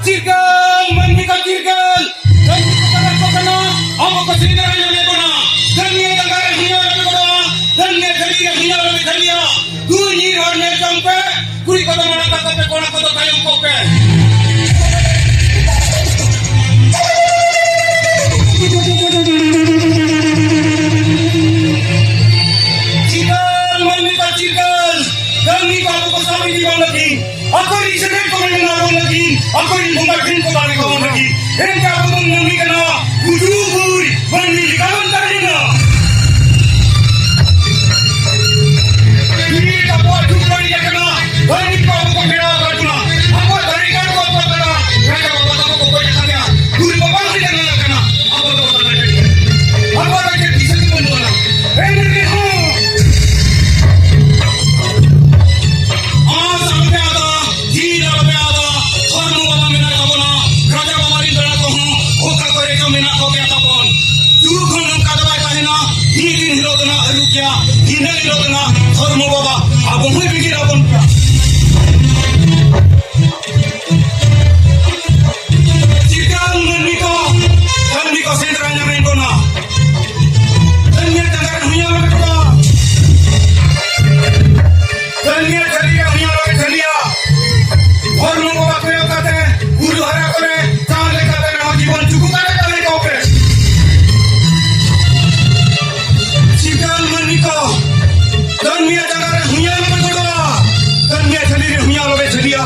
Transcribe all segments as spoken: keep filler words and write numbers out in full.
ᱪᱤᱨᱜᱟᱹᱞ, ᱢᱟᱹᱱᱢᱤ ᱠᱚ ᱪᱤᱨᱜᱟᱹᱞ, ᱢᱟᱹᱱᱢᱤ ᱠᱚ ᱪᱤᱨᱜᱟᱹᱞ ᱠᱟᱱᱟ᱾ ᱟᱵᱚ ᱠᱚ ᱥᱤᱨᱡᱟᱹᱣ ᱧᱟᱢᱮᱫ ᱵᱚᱱᱟ᱾ ᱫᱷᱟᱹᱨᱢᱤᱭᱟᱹ ᱡᱟᱸᱜᱟ ᱨᱮ ᱦᱩᱭᱟᱹ ᱨᱮ ᱵᱚᱱᱟ, ᱫᱷᱟᱹᱨᱢᱤᱭᱟᱹ ᱫᱷᱟᱹᱨᱤ ᱨᱮ ᱦᱩᱭᱟᱹ ᱨᱮ ᱫᱷᱟᱹᱨᱤᱭᱟ᱾ ᱫᱩᱭ ᱧᱤᱨ ᱦᱚᱲ ᱧᱮᱞ ᱡᱚᱝ ᱯᱮ, ᱠᱩᱲᱤ ᱠᱚᱫᱚ ᱢᱟᱲᱟᱝ ᱠᱟᱛᱷᱟ ᱯᱮ, ᱠᱚᱲᱟ ᱠᱚᱫᱚ ᱛᱟᱭᱚᱢ ᱠᱚᱜ ᱯᱮ᱾ ᱪᱤᱨᱜᱟᱹᱞ, ᱢᱟᱹᱱᱢᱤ ᱠᱚ ᱪᱤᱨᱜᱟᱹᱞ, ᱠᱟᱹᱢᱤ ᱠᱚ ᱟᱵᱚ ᱠᱚ ᱥᱟᱵ ᱤᱫᱤ ᱵᱚᱱ ᱞᱟᱹᱜᱤᱫ, ᱟᱠᱚᱨᱤᱡ ᱥᱮᱵᱮᱫ ᱠᱚ ᱢᱮᱱᱟ ᱵᱚᱱ ᱞᱟᱹᱜᱤᱫ, ᱟᱠᱚᱨᱤᱡ ᱵᱚᱸᱜᱟ ᱴᱷᱮᱱ ᱠᱚ ᱫᱟᱲᱮ ᱠᱚ ᱵᱚᱱ ᱞᱟᱹᱜᱤᱫ᱾ ᱮᱱᱛᱮ ᱟᱵᱚ ᱵᱚᱱ ᱢᱟᱹᱱᱢᱤ ᱠᱟᱱᱟ, ᱜᱩᱡᱩᱜ ᱵᱷᱳᱨ ᱢᱟᱹᱱᱢᱤ ᱞᱮᱠᱟ ᱵᱚᱱ ᱛᱟᱦᱮᱱᱟ᱾ ᱫᱩᱱᱤᱭᱟᱹ ᱟᱵᱚᱣᱟᱜ ᱡᱩᱜᱽ ᱵᱟᱹᱲᱤᱡ ᱟᱠᱟᱱᱟ, ᱵᱟᱹᱲᱤᱡ ᱠᱚ ᱟᱵᱚ ᱠᱚ ᱵᱮᱲᱟᱣ ᱟᱠᱟᱫ ᱵᱚᱱᱟ᱾ ᱟᱵᱚᱣᱟᱜ ᱫᱟᱲᱮ ᱜᱟᱲ ᱠᱚ ᱟᱵᱚ ᱠᱟᱱᱟ, ᱨᱟᱡᱟ ᱵᱟᱵᱟ ᱛᱟᱠᱚ ᱠᱚ ᱜᱚᱡ ᱟᱠᱟᱫ ᱞᱮᱭᱟ, ᱜᱩᱨᱩ ᱵᱟᱵᱟ ᱦᱚᱸ ᱡᱟᱱᱟᱢ ᱟᱠᱟᱱᱟ, ᱟᱵᱚ ᱫᱚ ᱵᱟᱵᱚᱱ ᱫᱟᱲᱮ ᱠᱟᱱᱟ᱾ ᱟᱵᱚᱣᱟᱜ ᱫᱚ ᱪᱮᱫ ᱫᱤᱥᱟᱹ ᱜᱮ ᱵᱟᱹᱱᱩᱜ ᱟᱱᱟ᱾ ᱮᱱ ᱨᱮᱦᱚᱸ ᱟᱥ ᱟᱞᱚᱯᱮ ᱟᱫᱟ, ᱡᱤᱣᱤ ᱟᱞᱚᱯᱮ ᱟᱫᱟ, ᱦᱚᱲᱢᱚ ᱵᱟᱵᱟ ᱢᱮᱱᱟᱜ ᱛᱟᱵᱚᱱᱟ, ᱨᱟᱡᱟ ᱵᱟᱵᱟ ᱨᱤᱱ ᱫᱟᱲᱟ ᱠᱚᱦᱚᱸ ᱚᱠᱟ ᱠᱚᱨᱮ ᱪᱚ ᱢᱮᱱᱟᱜ ᱠᱚᱜᱮᱭᱟ ᱛᱟᱵᱚᱱ᱾ ᱫᱩᱠ ᱦᱚᱸ ᱱᱚᱝᱠᱟ ᱫᱚ ᱵᱟᱭ ᱛᱟᱦᱮᱱᱟ, ᱢᱤᱫ ᱫᱤᱱ ᱦᱤᱞᱳᱜ ᱫᱚ ᱱᱟᱜ ᱟᱹᱨᱩ ᱜᱮᱭᱟ, ᱫᱷᱤᱱᱟᱹᱝ ᱦᱤᱞᱳᱜ ᱫᱚ ᱱᱟᱜ ᱦᱚᱲᱢᱚ ᱵᱟᱵᱟ ᱟᱵᱚ ᱦᱚᱸᱭ ᱵᱤᱜᱤᱨ ᱟᱵᱚᱱ ᱜᱮᱭᱟ᱾ ᱪᱤᱨᱜᱟᱹᱞ ᱢᱟᱹᱱᱢᱤ ᱠᱚ, ᱢᱟᱹᱱᱢᱤ ᱠᱚ ᱥᱮᱸᱫᱽᱨᱟ ᱧᱟᱢᱮᱫ ᱵᱚᱱᱟ᱾ ᱢᱟᱹᱱᱢᱤ ᱡᱟᱸᱜᱟ ᱨᱮ ᱦᱩᱭᱟᱹ ᱢᱮᱱᱟᱜ ᱠᱚᱣᱟ᱾ ᱢᱟᱹᱱᱢᱤ ᱡᱷᱟᱹᱞᱤᱭᱟ ᱦᱩᱭᱟᱹ ᱨᱮ ᱡᱷᱟᱹᱞᱤᱭᱟ᱾ ᱦᱚᱲᱢᱚ ᱵᱟᱵᱟ ᱠᱚᱭᱚᱜ ᱠᱟᱛᱮ, ᱵᱩᱨᱩ ᱦᱟᱨᱟ ᱠᱚᱨᱮ ᱪᱟᱸᱫ ᱞᱮᱠᱟᱛᱮ ᱨᱮᱦᱚᱸ ᱡᱤᱵᱚᱱ ᱪᱩᱠᱩ ᱠᱟᱛᱮ ᱛᱟᱦᱮᱸ ᱠᱚᱜ ᱯᱮ᱾ ᱪᱤᱨᱜᱟᱹᱞ ᱢᱟᱹᱱᱢᱤ ᱠᱚ, ᱢᱟᱹᱱᱢᱤ ᱡᱟᱸᱜᱟ ᱨᱮ ᱦᱩᱭᱟᱹ ᱟᱞᱚᱯᱮ ᱜᱚᱲᱚᱜᱼᱟ᱾ ᱢᱟᱹᱱᱢᱤ ᱡᱷᱟᱹᱞᱤ ᱨᱮ ᱦᱩᱭᱟᱹ ᱟᱞᱚᱯᱮ ᱡᱷᱟᱹᱞᱤᱭᱟ᱾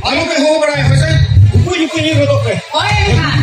ᱟᱞᱚᱯᱮ ᱦᱚᱦᱚ ᱵᱟᱲᱟᱭᱟ, ᱦᱳᱭ ᱥᱮ? ᱩᱠᱩᱭ ᱩᱠᱩᱭ ᱧᱤᱨ ᱜᱚᱫᱚᱜ ᱯᱮ᱾ ᱦᱳᱭ, ᱮᱱᱠᱷᱟᱱ᱾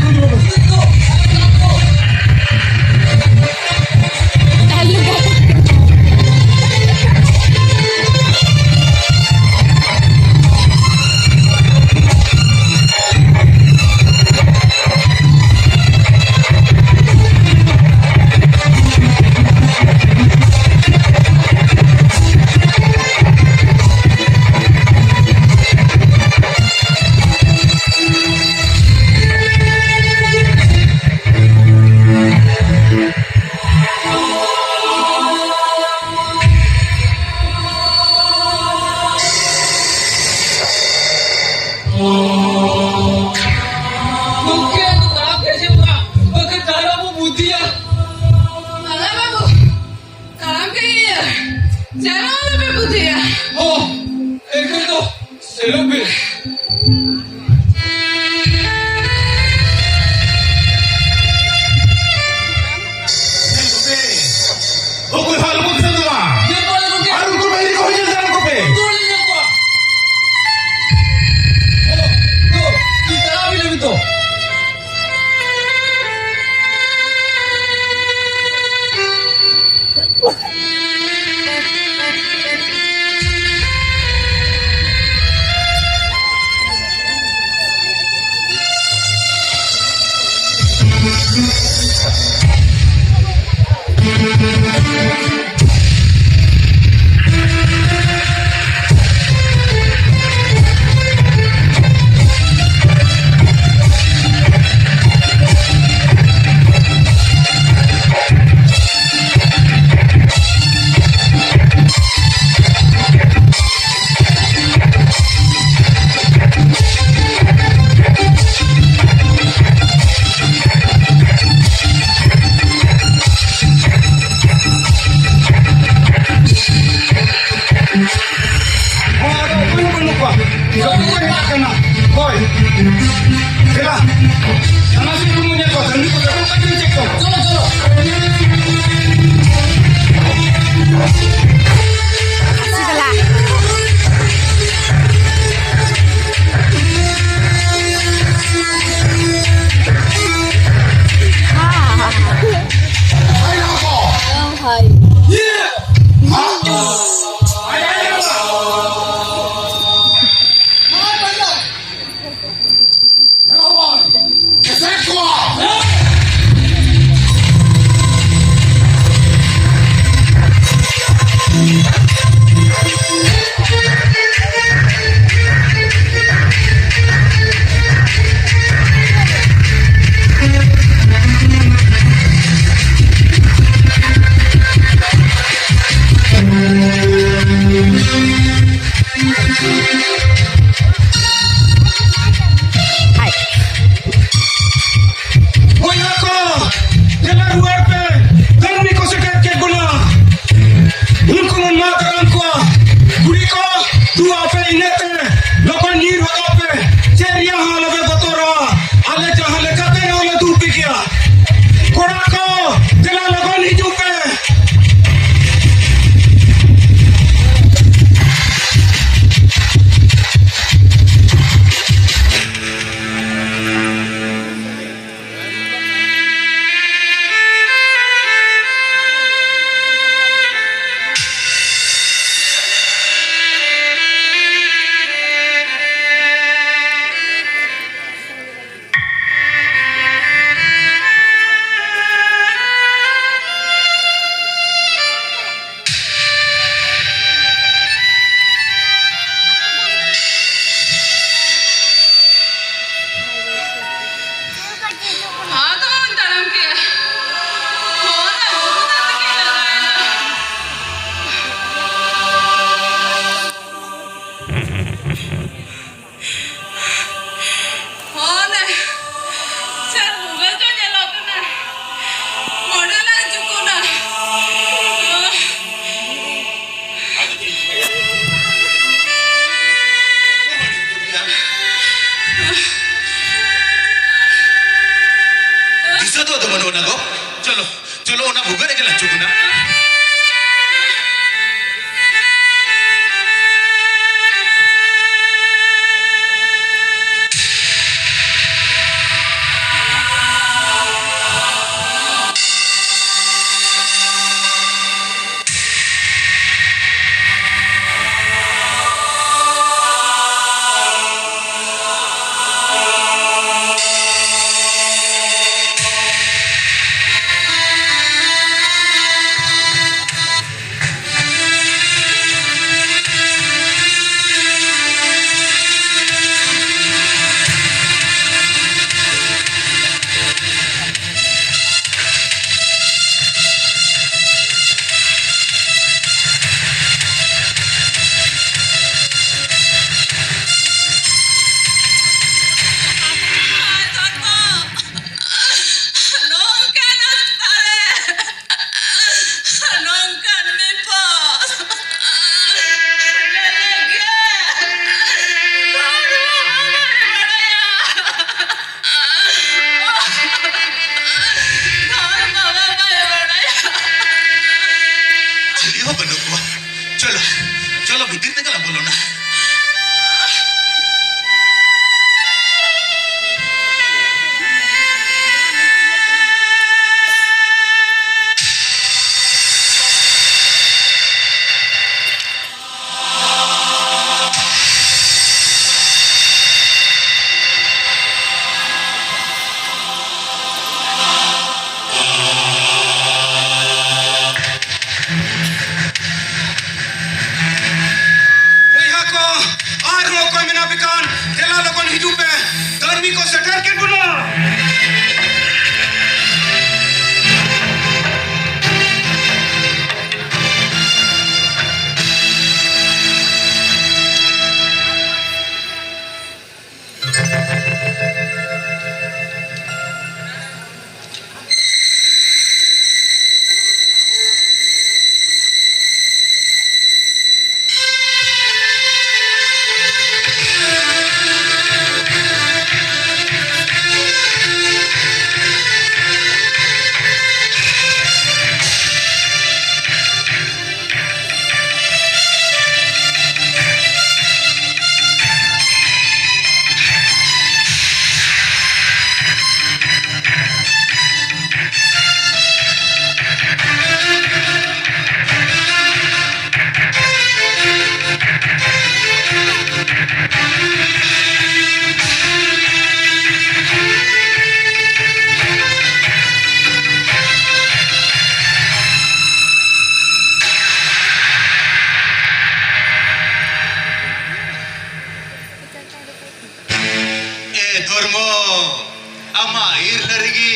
ᱜᱚᱢᱠᱮ, ᱟᱫᱚ ᱛᱟᱲᱟᱢ ᱯᱮ ᱪᱮᱫ ᱚᱲᱟᱜ? ᱵᱟᱠᱷᱟᱱ ᱛᱟᱲᱟᱢ ᱵᱚ ᱵᱩᱫᱽᱫᱷᱤᱭᱟ᱾ ᱵᱟᱞᱟ ᱵᱟᱹᱵᱩ, ᱛᱟᱲᱟᱢ ᱯᱮ ᱤᱭᱟᱹ᱾ ᱪᱟᱞᱟᱣ ᱟᱞᱚᱯᱮ ᱵᱩᱫᱽᱫᱷᱤᱭᱟ᱾ ᱦᱚᱸ, ᱮᱱᱠᱷᱟᱱ ᱫᱚ ᱥᱮᱱᱚᱜ ᱯᱮ᱾ ᱚᱠᱚᱭ ᱦᱚᱸ ᱟᱞᱚᱵᱚᱱ ᱥᱮᱱᱚᱜᱼᱟ᱾ ᱧᱮᱞ ᱠᱚᱣᱟ ᱞᱮ ᱜᱚᱢᱠᱮ᱾ ᱟᱨ ᱩᱱᱠᱩ ᱵᱟᱹᱭᱨᱤ ᱠᱚᱦᱚᱸ ᱧᱮᱞ ᱧᱟᱢ ᱠᱚᱯᱮ᱾ ᱩᱱᱠᱩ ᱞᱮ ᱧᱮᱞ ᱠᱚᱣᱟ᱾ ᱚ, ᱫᱩ, ᱛᱤ ᱛᱟᱲᱟᱢ ᱤᱱᱟᱹ ᱜᱮᱛᱚ᱾ ᱦᱚᱸ, ᱟᱫᱚ ᱚᱠᱚᱭ ᱦᱚᱸ ᱵᱟᱹᱱᱩᱜ ᱠᱚᱣᱟ᱾ ᱡᱚᱛᱚ ᱠᱚ ᱦᱮᱡ ᱟᱠᱟᱱᱟ᱾ ᱦᱳᱭ᱾ ᱫᱮᱞᱟ᱾ ᱥᱟᱱᱟ ᱥᱤ ᱠᱚ ᱧᱮᱞ ᱠᱚᱣᱟ᱾ ᱰᱟᱹᱝᱨᱤ ᱠᱚ ᱪᱮᱫ ᱠᱚ᱾ ᱪᱚᱞᱚ, ᱪᱚᱞᱚ᱾ ᱟᱥᱤ ᱫᱮᱞᱟ᱾ ᱜᱷᱮᱨᱟᱣᱟᱭ᱾ ᱮᱥᱮᱫ ᱠᱚᱣᱟ᱾ ᱵᱚᱭᱦᱟ ᱠᱚ, ᱫᱮᱞᱟ ᱨᱩᱣᱟᱹᱲ ᱯᱮ᱾ ᱠᱟᱹᱢᱤ ᱠᱚ ᱥᱮᱴᱮᱨ ᱠᱮᱫ ᱵᱚᱱᱟ᱾ ᱩᱱᱠᱩ ᱵᱚᱱ ᱢᱟᱜ ᱫᱟᱨᱟᱢ ᱠᱚᱣᱟ᱾ ᱠᱩᱲᱤ ᱠᱚ, ᱫᱩ ᱟᱯᱮ ᱤᱱᱟᱹᱜ ᱛᱮ ᱞᱚᱜᱚᱱ ᱧᱤᱨ ᱦᱚᱫᱚᱜ ᱯᱮ᱾ ᱪᱮᱫ ᱨᱮᱭᱟᱜ ᱦᱚᱸ ᱟᱞᱚᱯᱮ ᱵᱚᱛᱚᱨᱚᱜᱼᱟ᱾ ᱟᱞᱮ ᱡᱟᱦᱟᱸ ᱞᱮᱠᱟᱛᱮ ᱦᱚᱸᱞᱮ ᱫᱩᱜ ᱯᱮ ᱜᱮᱭᱟ᱾ ᱠᱚᱲᱟ ᱠᱚ, ᱫᱮᱞᱟ ᱞᱚᱜᱚᱱ ᱦᱤᱡᱩᱜ ᱯᱮ᱾ ᱦᱟᱛ ᱦᱚᱸ ᱛᱟᱲᱟᱢ ᱠᱮᱜᱼᱟ᱾ ᱦᱚᱨ ᱨᱮ ᱵᱩᱨᱩ ᱫᱟᱜ ᱛᱮᱜᱮ ᱞᱟᱜᱟᱭᱮᱱᱟ᱾ ᱦᱚᱱᱮ, ᱪᱮᱫ ᱵᱚᱸᱜᱟ ᱪᱚ ᱧᱮᱞᱚᱜ ᱠᱟᱱᱟ᱾ ᱚᱸᱰᱮ ᱞᱟᱝ ᱪᱩᱠᱩᱱᱟ᱾ ᱫᱤᱥᱟᱹ ᱫᱚ ᱟᱫᱚ ᱵᱟᱹᱱᱩᱜ ᱟᱱᱟ ᱜᱚ᱾ ᱪᱚᱞᱚ᱾ ᱪᱚᱞᱚ, ᱚᱱᱟ ᱵᱷᱩᱜᱟᱹᱜ ᱨᱮᱜᱮ ᱞᱟᱝ ᱪᱩᱠᱩᱱᱟ᱾ ᱫᱷᱚᱨᱢᱚ, ᱟᱢᱟᱜ ᱤᱨᱞᱟᱹ ᱨᱮᱜᱮ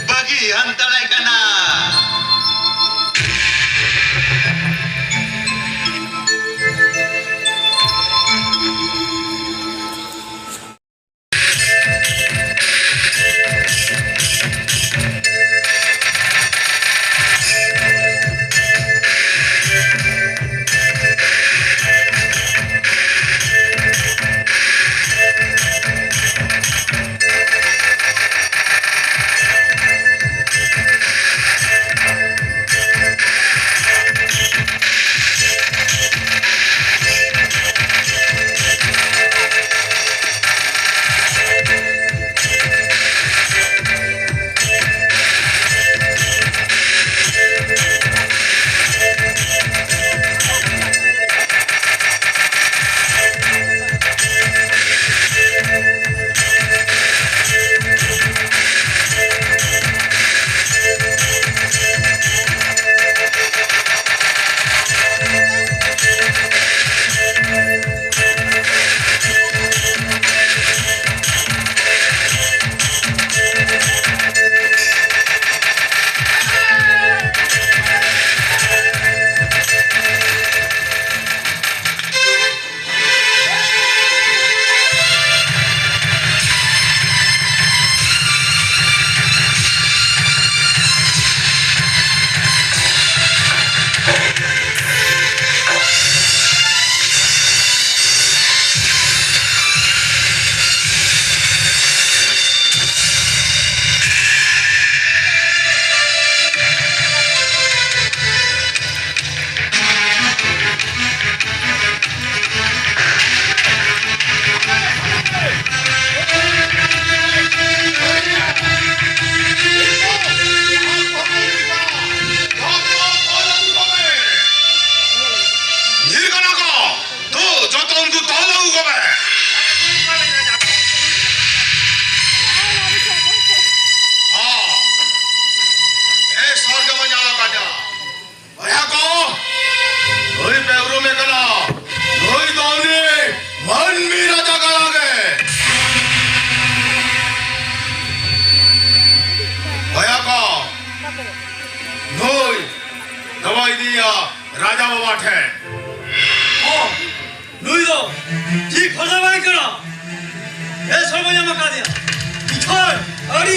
ᱵᱟᱹᱜᱤ ᱦᱟᱱᱛᱟᱲᱟᱭ ᱠᱟᱱᱟ᱾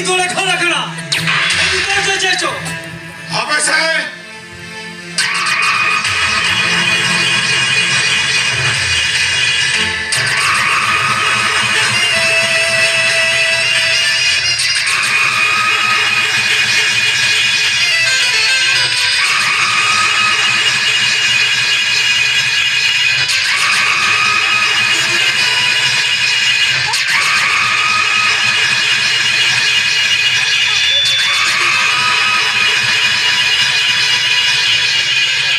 ᱫᱚᱞᱮ ᱠᱷᱟᱱ ᱟᱠᱟᱱᱟ᱾ ᱵᱤᱛᱚᱨ ᱫᱚ ᱪᱮᱫ ᱪᱚ? ᱦᱟᱯᱮ ᱥᱮ᱾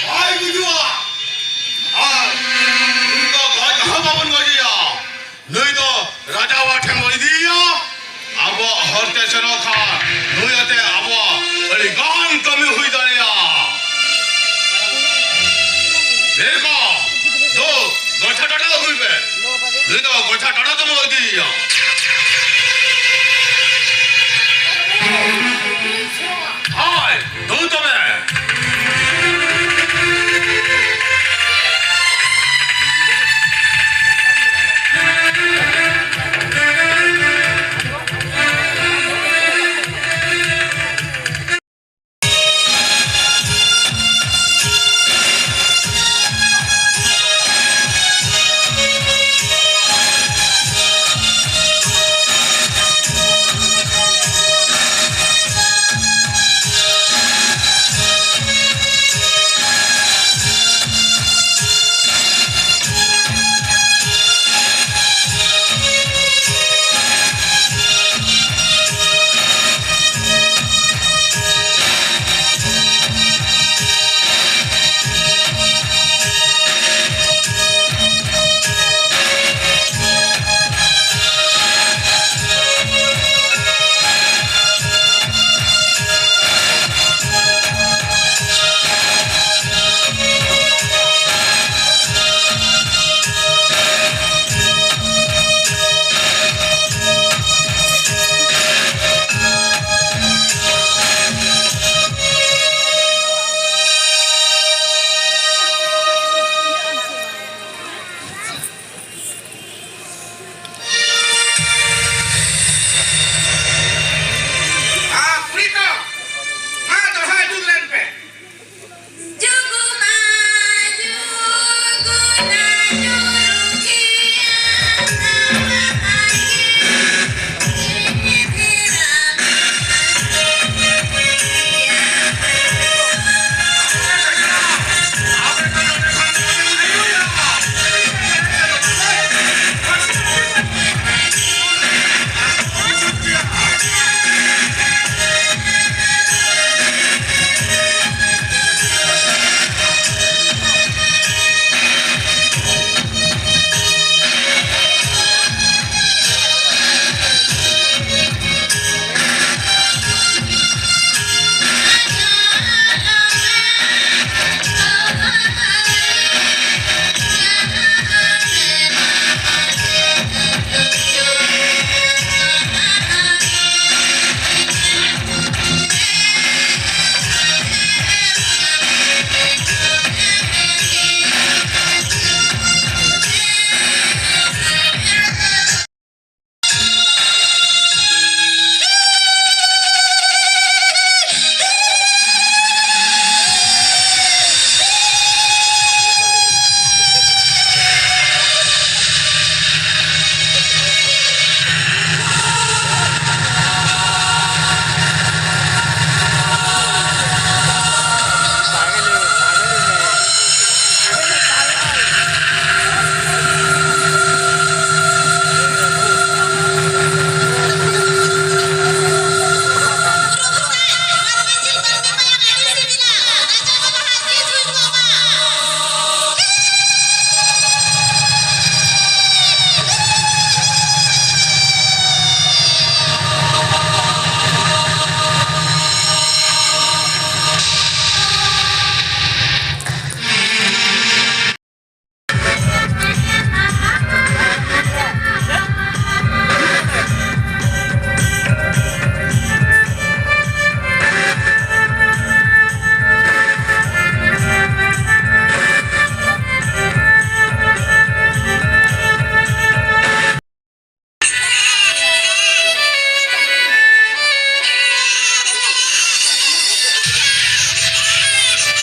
ᱵᱟᱭ ᱜᱩᱡᱩᱜᱼᱟ᱾ ᱟᱨ ᱩᱱᱤ ᱫᱚ ᱜᱚᱡ ᱦᱚᱸ ᱵᱟᱵᱚᱱ ᱜᱚᱡᱮᱭᱟ᱾ ᱱᱩᱭ ᱫᱚ ᱨᱟᱡᱟ ᱵᱟᱵᱟ ᱴᱷᱮᱱ ᱵᱚᱱ ᱤᱫᱤᱭᱮᱭᱟ᱾ ᱟᱵᱚᱣᱟᱜ ᱦᱚᱨᱛᱮ ᱥᱮᱱᱚᱜ ᱠᱷᱟᱱ ᱱᱩᱭ ᱟᱛᱮ ᱟᱵᱚᱣᱟᱜ ᱟᱹᱰᱤ ᱜᱟᱱ ᱠᱟᱹᱢᱤ ᱦᱩᱭ ᱫᱟᱲᱮᱭᱟᱜᱼᱟ᱾ ᱵᱮᱨ ᱠᱚ, ᱫᱩ, ᱜᱚᱪᱷᱟ ᱴᱟᱴᱟ ᱟᱹᱜᱩᱭ ᱯᱮ᱾ ᱱᱩᱭ ᱫᱚ ᱜᱚᱪᱷᱟ ᱴᱟᱴᱟ ᱫᱚ